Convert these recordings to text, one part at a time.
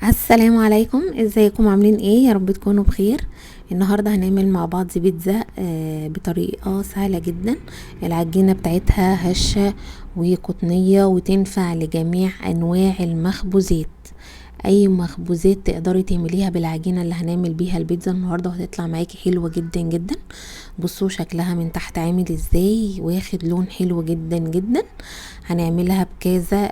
السلام عليكم، ازيكم؟ عاملين ايه؟ يا رب تكونوا بخير. النهارده هنعمل مع بعض بيتزا بطريقة سهلة جدا. العجينة بتاعتها هشه وقطنيه وتنفع لجميع انواع المخبوزات. اي مخبوزات تقدري تعمليها بالعجينه اللي هنعمل بيها البيتزا النهارده، وهتطلع معاكي حلوة جدا جدا. بصوا شكلها من تحت عامل ازاي، واخد لون حلو جدا جدا. هنعملها بكذا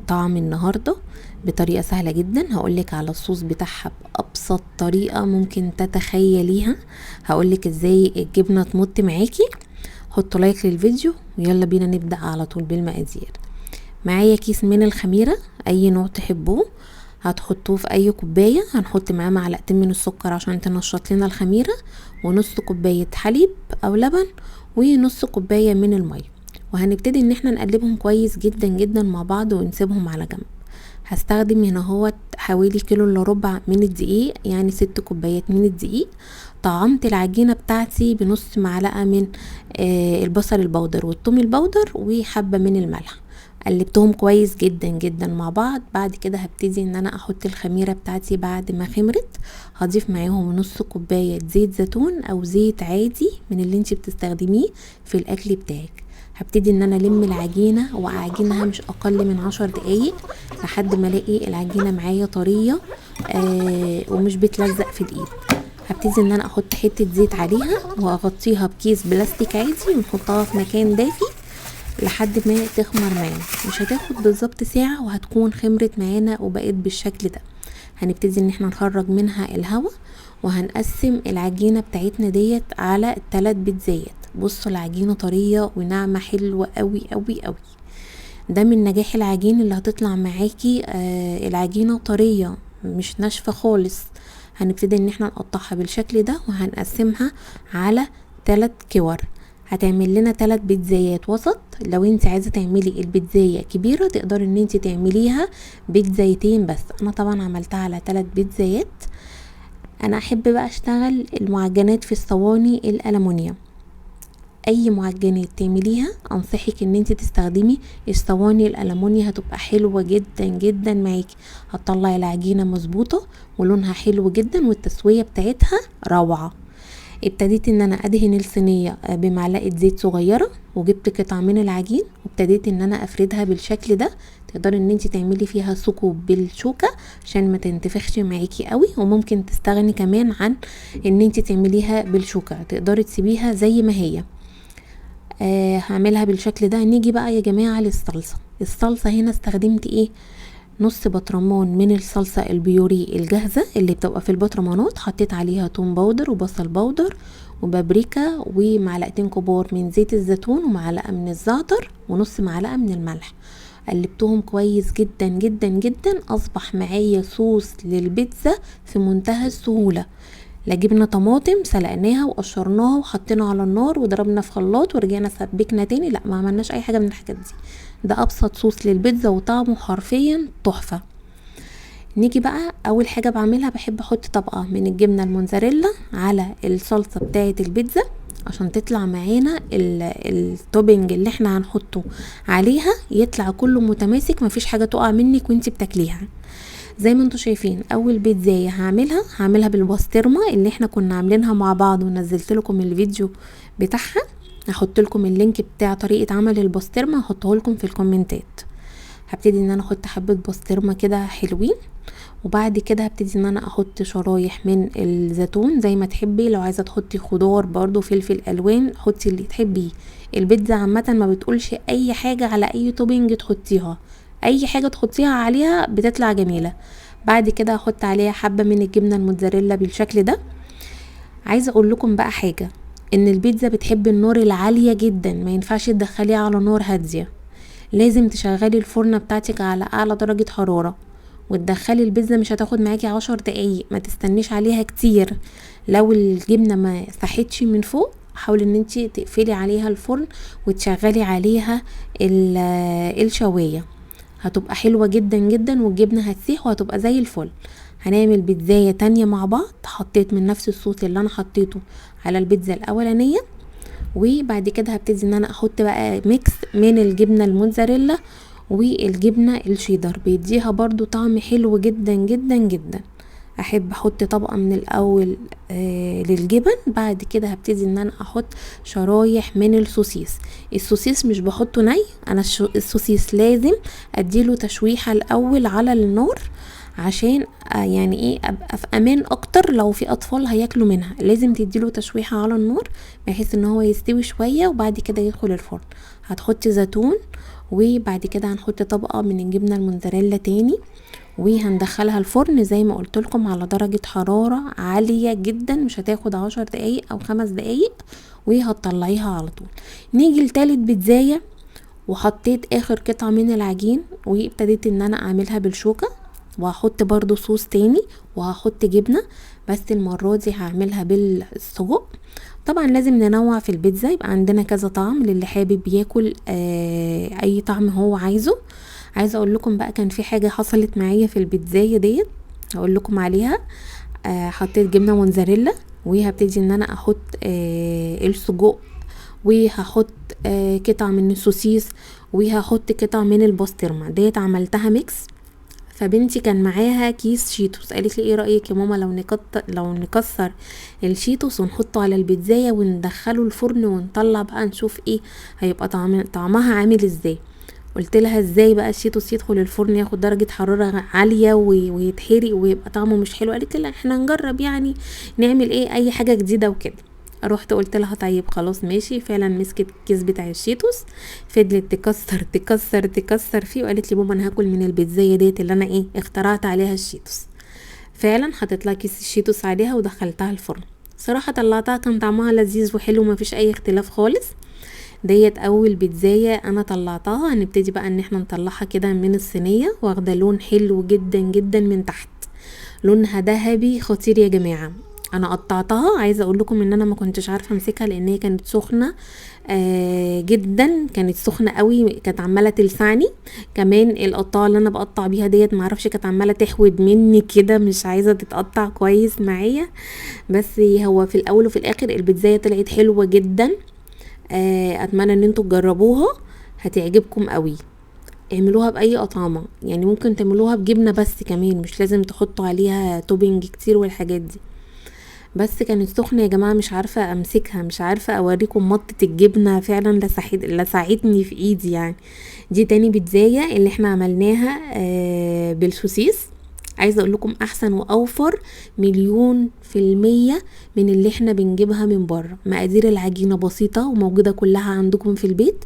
طعم النهارده بطريقة سهلة جدا. هقولك على الصوص بتاعها بابسط طريقه ممكن تتخيليها. هقولك ازاي الجبنة تمط معاكي. حطوا like للفيديو ويلا بينا نبدا على طول بالمقادير. معايا كيس من الخميره، اي نوع تحبوه هتحطوه في اي كوباية. هنحط معاه معلقتين من السكر عشان تنشط لنا الخميره، ونص كوباية حليب او لبن، ونص كوباية من المية. وهنبتدي ان احنا نقلبهم كويس جدا جدا مع بعض ونسيبهم على جنب. هستخدم هنا هو حوالي كيلو الا ربع من الدقيق، يعني 6 كوبايات من الدقيق. طعمت العجينة بتاعتي بنص معلقه من البصل البودر والثوم البودر وحبه من الملح. قلبتهم كويس جدا جدا مع بعض. بعد كده هبتدي ان انا احط الخميره بتاعتي. بعد ما خمرت هضيف معاهم نص كوباية زيت زيتون او زيت عادي من اللي انتي بتستخدميه في الاكل بتاعك. هبتدي ان انا الم العجينة واعجنها مش اقل من 10 دقايق لحد ما الاقي العجينة معايا طرية ومش بتلزق في الايد. هبتدي ان انا احط حتة زيت عليها واغطيها بكيس بلاستيك عادي ونحطها في مكان دافي لحد ما تخمر معانا. مش هتاخد بالظبط ساعة وهتكون خمرت معانا وبقت بالشكل ده. هنبتدي ان احنا نخرج منها الهواء وهنقسم العجينة بتاعتنا ديت على 3 بيتزايات. بصوا العجينة طرية وناعمه حلوة قوي قوي قوي. ده من نجاح العجين اللي هتطلع معاكي. العجينة طرية مش ناشفة خالص. هنبتدي ان احنا نقطعها بالشكل ده وهنقسمها على 3 كور. هتعمل لنا 3 بيتزايات وسط. لو انت عايزه تعملي البيتزايه كبيرة تقدري ان انت تعمليها بيتزايتين بس، انا طبعا عملتها على 3 بيتزايات. انا احب بقى اشتغل المعجنات في الصواني الالومنيوم. اي معجنات تعمليها انصحك ان انت تستخدمي الصواني الالومنيوم، هتبقى حلوة جدا جدا معاكي. هتطلعي العجينة مظبوطة ولونها حلو جدا والتسويه بتاعتها روعه. ابتديت ان انا ادهن الصينية بمعلقه زيت صغيرة وجبت قطعه من العجين وابتديت ان انا افردها بالشكل ده. تقدري ان انت تعملي فيها ثقوب بالشوكة عشان ما تنتفخش معاكي قوي، وممكن تستغني كمان عن ان انت تعمليها بالشوكة، تقدري تسيبيها زي ما هي. هعملها بالشكل ده. نيجي بقى يا جماعة للصلصه. الصلصه هنا استخدمت ايه؟ نص بطرمان من الصلصه البيوري الجاهزة اللي بتبقى في البطرمانات، حطيت عليها توم powder وبصل powder وبابريكا ومعلقتين كبار من زيت الزيتون ومعلقة من الزعتر ونص معلقه من الملح. قلبتهم كويس جدا جدا جدا. اصبح معايا صوص للبيتزا في منتهى السهولة. لا جبنا طماطم سلقناها وقشرناها وحطينا على النار وضربنا في خلاط ورجعنا سبكنا تاني، لا ما عملناش اي حاجة من الحاجات دي. ده ابسط صوص للبيتزا وطعمه حرفيا تحفة. نيجي بقى اول حاجة بعملها، بحب احط طبقه من الجبنة الموتزاريلا على الصلصه بتاعه البيتزا عشان تطلع معانا ال topping اللي احنا هنحطه عليها يطلع كله متماسك، مفيش حاجة تقع منك وانتي بتاكليها. زي ما انتوا شايفين اول بيتزاية هعملها بالبسطرمه اللي احنا كنا عاملينها مع بعض ونزلت لكم الفيديو بتاعها. هحط لكم ال link بتاع طريقه عمل البسطرمه، هحطه لكم في الكومنتات. هبتدي ان انا احط حبه بسطرمه كده حلوين، وبعد كده هبتدي ان انا احط شرايح من الزيتون زي ما تحبي. لو عايزه تحطي خضار برضو، فلفل الوان، حطي اللي تحبيه. البيتزا عامة ما بتقولش اي حاجة على اي topping تحطيها، اي حاجة تحطيها عليها بتطلع جميلة. بعد كده هحط عليها حبه من الجبنة الموتزاريلا بالشكل ده. عايزه اقول لكم بقى حاجة، ان البيتزا بتحب النار العالية جدا، ما ينفعش تدخليها على نار هادية. لازم تشغلي الفرن بتاعتك على اعلى درجه حرارة وتدخلي البيتزا. مش هتاخد معاكي 10 دقايق، ما تستنيش عليها كتير. لو الجبنة ما ساحتش من فوق حاولي ان انتي تقفلي عليها الفرن وتشغلي عليها الشوايه، هتبقى حلوة جدا جدا والجبنة هتسيح وهتبقى زي الفل. هنعمل بيتزاية تانية مع بعض. حطيت من نفس الصوص اللي انا حطيته على البيتزا الاولانية، وبعد كده هبتدي ان انا احط بقى mix من الجبنة الموتزاريلا والجبنة الشيدر، بيديها برضو طعم حلو جدا جدا جدا. احب احط طبقة من الاول للجبن، بعد كده هبتدي ان انا احط شرايح من السوسيس. السوسيس مش بحطه ني، انا السوسيس لازم اديله تشويحة الاول على النار عشان يعني ايه ابقى في امان اكتر. لو في اطفال هياكلوا منها لازم تديله تشويحة على النار بحيث ان هو يستوي شوية وبعد كده يدخل الفرن. هتحطي زيتون، وبعد كده هنحط طبقة من الجبنة الموتزاريلا تاني، وهندخلها الفرن زي ما قلت لكم على درجة حرارة عالية جدا، مش هتاخد 10 دقايق او 5 دقايق وهتطلعيها على طول. نيجي لتالت بيتزاية، وحطيت اخر قطعة من العجين وابتديت ان انا اعملها بالشوكة، وهحط برضو صوص تاني وهحط جبنة، بس المرة دي هعملها بالسجق. طبعا لازم ننوع في البيتزا، يبقى عندنا كذا طعم للي حابب ياكل اي طعم هو عايزه. عايزه اقول لكم بقى كان في حاجة حصلت معايا في البيتزايه ديت هقول لكم عليها. حطيت جبنه موتزاريلا، وهبتدي ان انا احط السجق، وهحط قطع من السوسيس، وهحط قطع من الباسترما. ديت عملتها mix. فبنتي كان معاها كيس شيتوس، قالت لي ايه رايك يا ماما لو نكسر الشيتوس ونحطه على البيتزايه وندخله الفرن ونطلع بقى نشوف ايه هيبقى طعمها عامل ازاي. قلت لها ازاي بقى الشيتوس يدخل الفرن ياخد درجة حرارة عالية ويتحرق ويبقى طعمه مش حلو؟ قالت لي لا احنا نجرب، يعني نعمل ايه اي حاجة جديدة وكده. رحت قلت لها طيب خلاص ماشي. فعلا مسكت الكيس بتاع الشيتوس، فضلت تكسر تكسر تكسر فيه، وقالت لي ماما انا هاكل من البيتزاية ديت اللي انا ايه اخترعت عليها الشيتوس. فعلا حطيت لها كيس الشيتوس عليها ودخلتها الفرن. صراحة طلعتها كان طعمها لذيذ وحلو، ما فيش اي اختلاف خالص. ديت اول بيتزاية انا طلعتها. هنبتدي بقى ان احنا نطلعها كده من الصينية، واخدة لون حلو جدا جدا من تحت، لونها ذهبي خطير يا جماعة. انا قطعتها، عايزة اقول لكم ان انا ما كنتش عارفة امسكها لان هي كانت سخنة جدا، كانت سخنة قوي، كانت عمالة تلسعني. كمان القطاعة اللي انا بقطع بيها ديت معرفش كانت عمالة تحود مني كده، مش عايزة تتقطع كويس معايا. بس هو في الاول وفي الاخر البيتزاية طلعت حلوة جدا. اتمنى ان انتوا تجربوها، هتعجبكم قوي. اعملوها باي اطعمه، يعني ممكن تعملوها بجبنه بس كمان، مش لازم تحطوا عليها topping كتير والحاجات دي. بس كانت سخنة يا جماعة، مش عارفه امسكها، مش عارفه اوريكم مطه الجبنة فعلا لسعتني في ايدي يعني. دي تاني بيتزايه اللي احنا عملناها بالسوسيس. عايزه اقول لكم احسن واوفر 1,000,000% من اللي احنا بنجيبها من بره. مقادير العجينة بسيطة وموجودة كلها عندكم في البيت.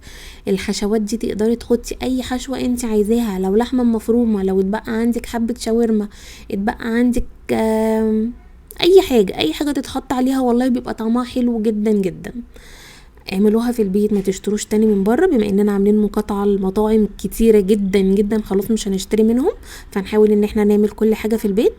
الحشوات دي تقدري تحطي اي حشوه انت عايزاها، لو لحمه مفرومه، لو اتبقى عندك حبه شاورما، اتبقى عندك اي حاجة، اي حاجة تتحط عليها والله بيبقى طعمها حلو جدا جدا. اعملوها في البيت، ما تشتروش تاني من بره، بما اننا عاملين مقاطعه لمطاعم كتيرة جدا جدا، خلاص مش هنشتري منهم، فنحاول ان احنا نعمل كل حاجة في البيت.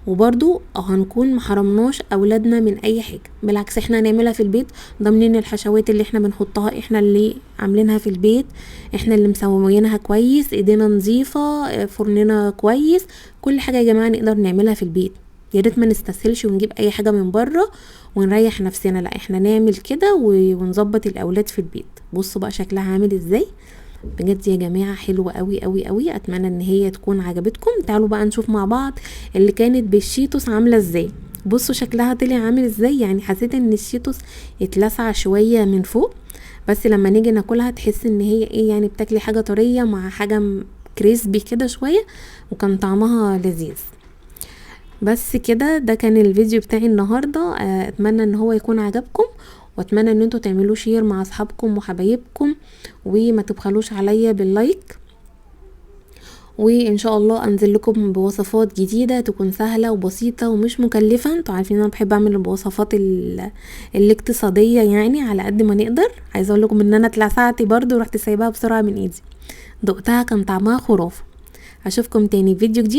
وبرده هنكون ما حرمناش اولادنا من اي حاجة، بالعكس احنا هنعملها في البيت، ضامنين الحشوات اللي احنا بنحطها احنا اللي عاملينها في البيت، احنا اللي مسويينها كويس، ايدينا نظيفة، فرننا كويس، كل حاجة يا جماعة نقدر نعملها في البيت. يا ريت ما نستسهلش ونجيب اي حاجة من بره ونريح نفسنا، لا احنا نعمل كده ونظبط الاولاد في البيت. بصوا بقى شكلها عامل ازاي، بجد يا جماعة حلوة قوي قوي قوي. اتمنى ان هي تكون عجبتكم. تعالوا بقى نشوف مع بعض اللي كانت بالشيتوس عامله ازاي. بصوا شكلها طلع عامل ازاي، يعني حسيت ان الشيتوس اتلسع شوية من فوق، بس لما نيجي ناكلها تحس ان هي ايه، يعني بتاكلي حاجة طرية مع حاجة crispy كده شوية، وكان طعمها لذيذ. بس كده ده كان الفيديو بتاعي النهارده. اتمنى ان هو يكون عجبكم، واتمنى ان انتوا تعملوا share مع اصحابكم وحبايبكم، وما تبخلوش عليا بال like، وان شاء الله انزل لكم بوصفات جديدة تكون سهلة وبسيطة ومش مكلفة. انتوا عارفين انا بحب اعمل الوصفات الاقتصادية يعني على قد ما نقدر. عايزه اقول لكم ان انا اتلسعت برضو ورحت سايباها بسرعة من ايدي، دقتها كان طعمها خرافه. اشوفكم تاني في فيديو جديد.